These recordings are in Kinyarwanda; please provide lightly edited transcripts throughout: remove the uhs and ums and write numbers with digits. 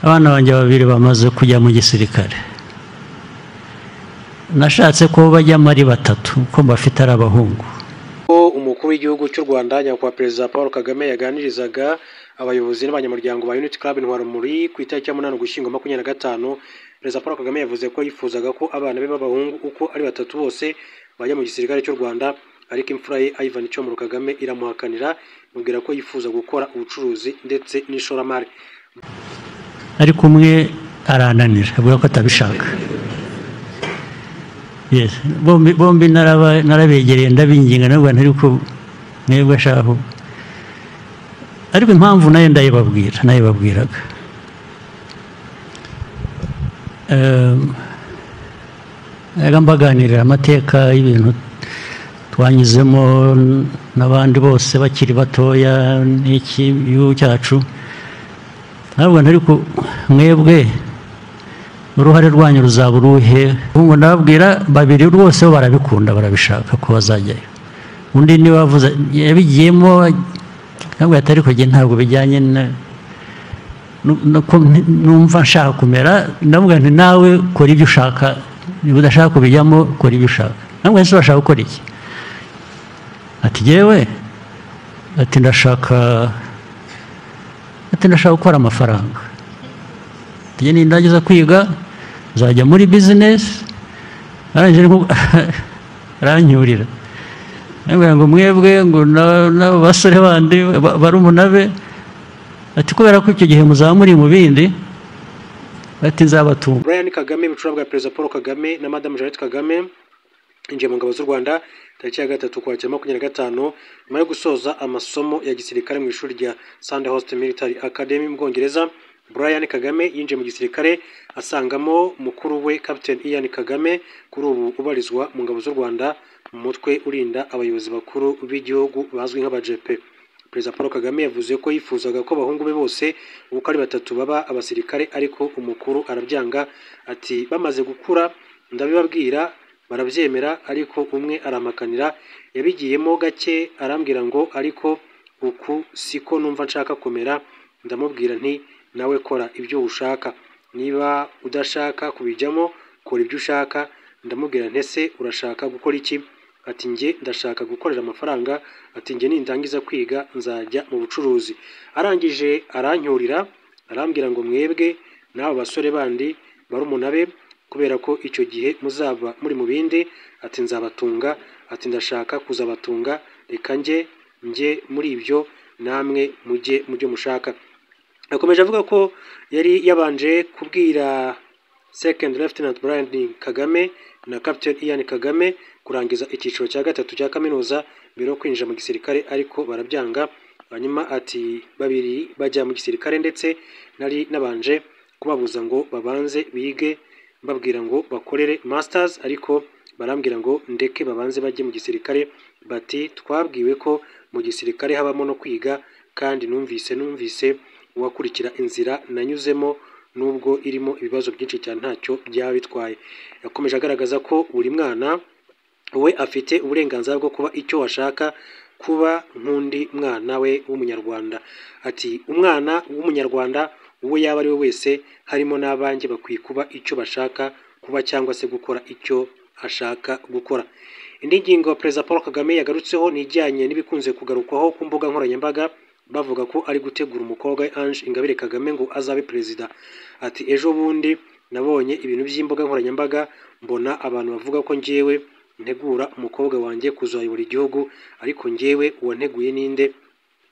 Abana banjye babiri bamaze kujya mu gisirikare. Nashatse ko bajyamo ari batatu kuko mbafite ari abahungu. Umukuru w'igihugu cy'u Rwanda Nyakubahwa Perezida Paul Kagame yaganirizaga abayobozi n'abanyamuryango ba Unity Club Intwararumuri ku itariki ya 8 Ugushyingo 2025. Perezida Paul Kagame yavuze ko yifuzaga ko abana be b'abahungu uko ari batatu bose bajya mu gisirikare cy'u Rwanda, ariko imfura ye Ivan Cyomoro Kagame iramuhakanira, imubwira ko yifuza gukora ubucuruzi ndetse n'ishoramari. Ariko umwe arananira avuga ko atabishaka. Yes, bombi narabegereye ndabinginga nabwo ariko mwebwe ashaka. Ariko impamvu nayo ndayibabwiraga. Mbaganirira amateka y'ibintu twanyuzemo n'abandi bose bakiri batoya n'iki gihugu cyacu. Ntabwo ariko mwebwe uruhare rwanyu ruzaba uruhe? Ngo ndababwira babiri rwose bo barabikunda, barabishaka ko bazajyayo. Undi niwe wavuze yabigiyemo, ntabwo atari kujya, ntabwo bijyanye numva nshaka kumera. Ndavuga nti nawe kora ibyo ushaka, niba udashaka kubijyamo kora ibyo ushaka. Ntabwo ese urashaka gukora iki? Ati jyewe, ati ndashaka gukora amafaranga. Ati nindangiza kwiga nzajya muri business. Arangije aranyurira ngo mwebwe ngo n'abo basore bandi barumuna be, ati kubera ko icyo gihe muzaba muri mu bindi, ati nzabatunga. Brian Kagame, bucura bwa Perezida Paul Kagame na Madame Jeannette Kagame, yinjiye mu ngabo z'u Rwanda tariki ya 3 Ukwakira 2025 nyuma yo gusoza amasomo ya gisirikare mu ishuri rya Sandhurst Military Academy mu Bwongereza. Brian Kagame yinjiye mu gisirikare asangamo mukuru we Captain Ian Kagame, kuri ubu ubarizwa mu ngabo z'u Rwanda mu mutwe urinda abayobozi bakuru b'igihugu bazwi nk'aba JP. Perezida Paul Kagame yavuze ko yifuzaga ko abahungu be bose uko ari batatu baba abasirikare, ariko umukuru arabyanga. Ati bamaze gukura ndabibabwira barabyemera, ariko umwe aramakanira. Yabigiyemo gake arambwira ngo ariko uku siko numva nshaka kumera. Ndamubwira nti nawe kora ibyo ushaka, niba udashaka kubijyamo kora ibyo ushaka. Ndamubwira nti ese urashaka gukora iki? Ati njye ndashaka gukorera amafaranga. Ati njye nindangiza kwiga nzajya mu bucuruzi. Arangije arancyurira arambwira ngo mwebwe n'abo basore bandi barumuna be, kubera ko icyo gihe muzaba muri mu bindi, ati nzabatunga, ati ndashaka kuzabatunga, reka njye muri ibyo namwe mujye mu byo mushaka. Yakomeje avuga ko yari yabanje kubwira Second Lieutenant Brian Kagame na Captain Ian Kagame kurangiza icyiciro cya 3 cya kaminuza mbere yo kwinjira mu gisirikare, ariko barabyanga. Hanyuma ati babiri bajya mu gisirikare, ndetse nari nabanje kubabuza ngo babanze bige, mbabwira ngo bakorere masters, ariko barambwira ngo ndeke babanze bajye mu gisirikare. Bati twabwiwe ko mu gisirikare habamo no kwiga, kandi numvise uwakurikira inzira nanyuzemo nubwo irimo ibibazo byinshi cyane ntacyo byaba bitwaye. Yakomeje agaragaza ko buri mwana we afite uburenganzira bwo kuba icyo ashaka kuba nk'undi mwana we w'umunyarwanda. Ati umwana w'umunyarwanda uwo yaba ari we wese, harimo n'abanjye, bakwiye kuba icyo bashaka kuba cyangwa se gukora icyo ashaka gukora. Indi ngingo Perezida Paul Kagame yagarutseho ni ijyanye n'ibikunze kugarukwaho ku mbuga nkoranyambaga bavuga ko ari gutegura umukobwa Ange Ingabire Kagame ngo azabe perezida. Ati ejo bundi nabonye ibintu by'imbuga nkoranyambaga, mbona abantu bavuga ko njyewe ntegura umukobwa wanjye kuzayobora igihugu, ariko njyewe uwanteguye ninde?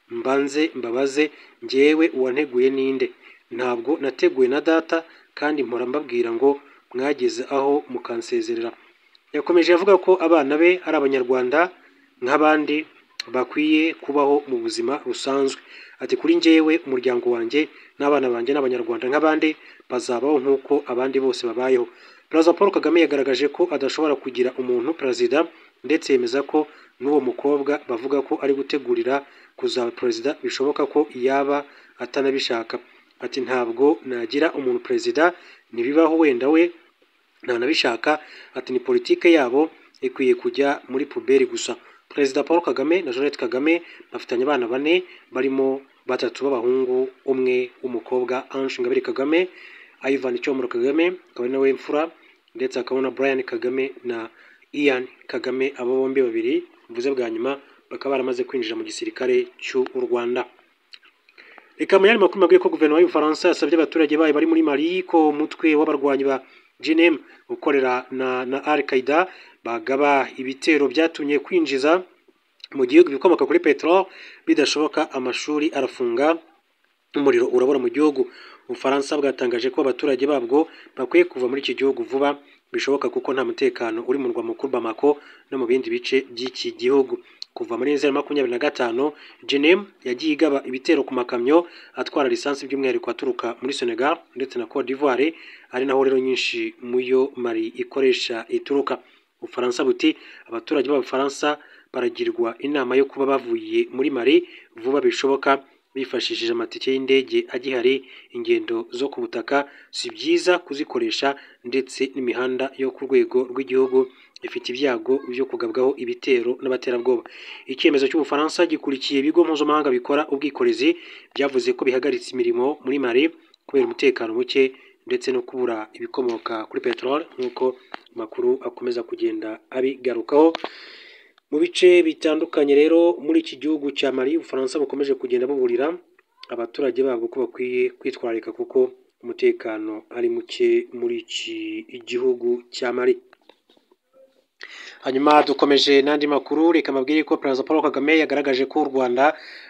Mbanze mbabaze, njyewe uwanteguye ninde? Ntabwo nateguwe na data, kandi mpora mbabwira ngo mwageze aho mukansezerera. Yakomeje avuga ko abana be ari abanyarwanda nk'abandi bakwiye kubaho mu buzima busanzwe. Ati kuri njyewe umuryango wanjye n'abana banjye n'abanyarwanda nk'abandi bazabaho nk'uko abandi bose babayeho. Perezida Paul Kagame yagaragaje ko adashobora kugira umuntu perezida, ndetse yemeza ko n'uwo mukobwa bavuga ko ari gutegurira kuzaba perezida bishoboka ko yaba atanabishaka. Ati ntabwo nagira umuntu perezida, ntibibaho, wenda we ntanabishaka. Ati ni politike yabo ikwiye kujya muri puberi gusa. Perezida Paul Kagame na Jeannette Kagame bafitanye abana bane barimo batatu b'abahungu, umwe w'umukobwa, Ange Ingabire Kagame, Ivan Cyomoro Kagame akaba ari nawe mfura, ndetse hakabona Brian Kagame na Ian Kagame. Abo bombi babiri mvuze bwa nyuma bakaba baramaze kwinjira mu gisirikare cy'u Rwanda. Reka mu yandi makuru mabwiye ko guverinoma y'Ubufaransa yasabye abaturage bayo bari muri Mali ko umutwe w'abarwanyi ba JNIM ukorera na Al Qaeda bagaba ibitero byatumye kwinjiza mu gihugu ibikomoka kuri peteroli bidashoboka, amashuri arafunga, umuriro urabura mu gihugu. Ubufaransa bwatangaje ko abaturage babwo bakwiye kuva muri iki gihugu vuba bishoboka kuko nta mutekano uri mu murwa mukuru Bamako no mu bindi bice by'iki gihugu. Kuva muri 2025 JNIM yagiye igaba ibitero ku makamyo atwara lisansi, by'umwihariko aturuka muri Senegal ndetse na Cote d'Ivoire, ari naho rero nyinshi muyo Mali ikoresha ituruka. Ubufaransa buti abaturage b'Abafaransa baragirwa inama yo kuba bavuye muri Mali vuba bishoboka bifashishije amatike y'indege agihari. Ingendo zo ku butaka si byiza kuzikoresha, ndetse n'imihanda yo ku rwego rw'igihugu ifite ibyago byo kugabwaho ibitero n'abaterabwoba. Icyemezo cy'Ubufaransa gikurikiye ibigo mpuzamahanga bikora ubwikorezi byavuze ko bihagaritse imirimo muri Mali kubera umutekano muke ndetse no kubura ibikomoka kuri peteroli, nk'uko amakuru akomeza kugenda abigarukaho mu bice bitandukanye. Rero muri iki gihugu cya Mali, Ubufaransa bukomeje kugenda buburira abaturage babwo ko bakwiye kwitwararika kuko umutekano ari muke muri iki gihugu cya Mali. Hanyuma dukomeje n'andi makuru, reka mbabwire ko Perezida Paul Kagame yagaragaje ko u Rwanda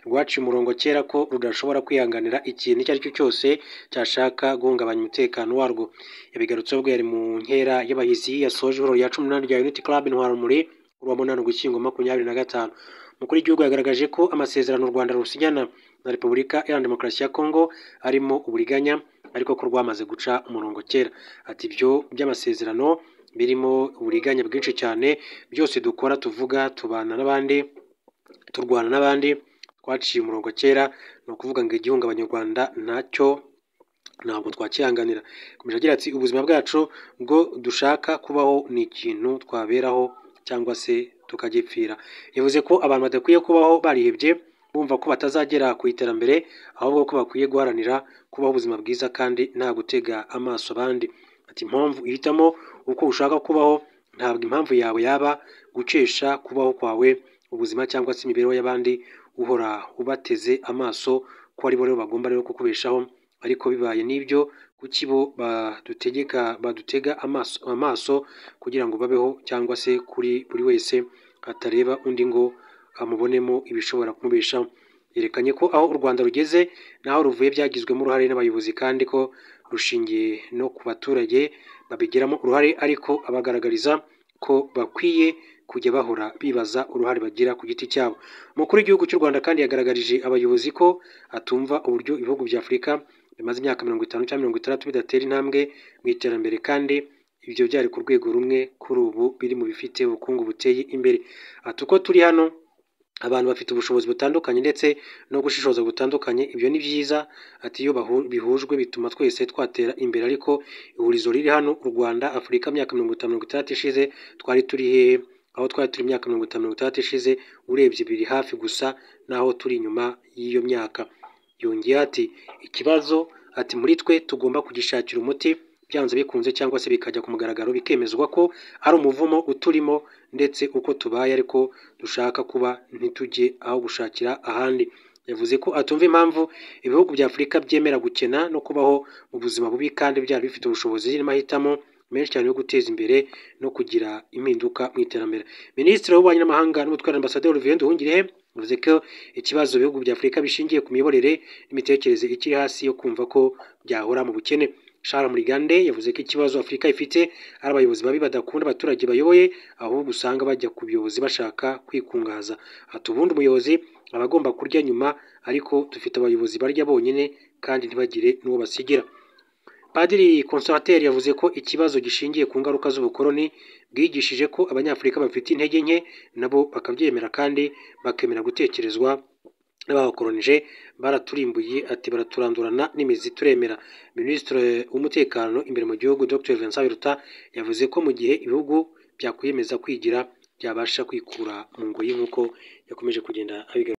rwaciye umurongo kera ko rudashobora kwihanganira ikintu icyo ari cyo cyose cyashaka guhungabanya umutekano warwo. Yabigarutseho ubwo yari mu nkera y'abahizi yasoje ihuriro rya 18 rya Unity Club Intwararumuri kuri wa 8 Ugushyingo 2025. Umukuru w'igihugu yagaragaje ko amasezerano u Rwanda rusinyana na Repubulika Iharanira Demokarasi ya Kongo arimo uburiganya, ariko ko rwamaze guca umurongo kera. Ati ibyo by'amasezerano birimo uburiganya bwinshi cyane, byose dukora, tuvuga, tubana n'abandi, turwana n'abandi, twaciye umurongo kera. Ni ukuvuga ngo igihungabanya u Rwanda ntacyo ntabwo twakihanganira. Yakomeje agira ati ubuzima bwacu bwo dushaka kubaho ni ikintu twaberaho cyangwa se tukagipfira. Yavuze ko abantu badakwiye kubaho barihebye bumva ko batazagera ku iterambere, ahubwo ko bakwiye guharanira kubaho ubuzima bwiza kandi nta gutega amaso abandi. Ati impamvu uhitamo uko ushaka kubaho ntabwo impamvu yawe yaba gukesha kubaho kwawe ubuzima cyangwa se imibereho y'abandi uhora ubateze amaso ko ari bo rero bagomba rero kukubeshaho. Ariko bibaye n'ibyo kuki bo badutega amaso kugira ngo babeho, cyangwa se kuri buri wese atareba undi ngo amubonemo ibishobora kumubeshaho. Yerekanye ko aho u Rwanda rugeze n'aho ruvuye byagizwemo uruhare n'abayobozi, kandi ko rushingiye no ku baturage babigiramo uruhare, ariko abagaragariza ko bakwiye kujya bahora bibaza uruhare bagira ku giti cyabo. Umukuru w'igihugu cy'u Rwanda kandi yagaragarije abayobozi ko atumva uburyo ibihugu bya Afurika bimaze imyaka 50 cyangwa 60 bidatera intambwe mu iterambere, kandi ibyo byari ku rwego rumwe kuri ubu biri mu bifite ubukungu buteye imbere. Ati uko turi hano abantu bafite ubushobozi butandukanye ndetse no gushishoza gutandukanye, ibyo ni byiza. Ati iyo bihujwe bituma twese twatera imbere, ariko ihurizo riri hano u Rwanda, Afurika imyaka 50 60 ishize twari turi hehe? Aho twari turi imyaka 50 60 ishize urebye biri hafi gusa n'aho turi inyuma y'iyo myaka. Yongeye ati ikibazo ati muri twe tugomba kugishakira umuti byanze bikunze, cyangwa se bikajya ku mugaragaro bikemezwa ko ari umuvumo uturimo, ndetse uko tubaye ariko dushaka kuba ntitujye aho gushakira ahandi. Yavuze ko atumva impamvu ibihugu bya Afurika byemera gukena no kubaho mu buzima bubi kandi byari bifite ubushobozi n'amahitamo menshi cyane yo guteza imbere no kugira impinduka mu iterambere. Minisitiri w'Ububanyi n'Amahanga n'Ubutwererane Ambasaderi Olivier Nduhungirehe yavuze ko ikibazo ibihugu bya Afurika bishingiye ku miyoborere n'imitekerereze ikiri hasi yo kumva ko byahora mu bukene. Charles Murigande yavuze ko ikibazo Afurika ifite ari abayobozi babi badakunda abaturage bayoboye, ahubwo usanga bajya ku buyobozi bashaka kwikungahaza. Ati ubundi umuyobozi aba agomba kurya nyuma, ariko dufite abayobozi barya bonyine kandi ntibagire n'uwo basigira. Padiri Consolateri yavuze ko ikibazo gishingiye ku ngaruka z'ubukoloni bwigishije ko Abanyafurika bafite intege nke, nabo bakabyemera kandi bakemera gutekerezwa n'ababakolonije. Baraturimbuye, ati baraturandurana n'imizi turemera. Minisitiri w'Umutekano imbere mu gihugu Dr Vincent Biruta yavuze ko mu gihe ibihugu byakwiyemeza kwigira byabasha kwikura mu ngoyi, nk'uko yakomeje kugenda abigaragaza.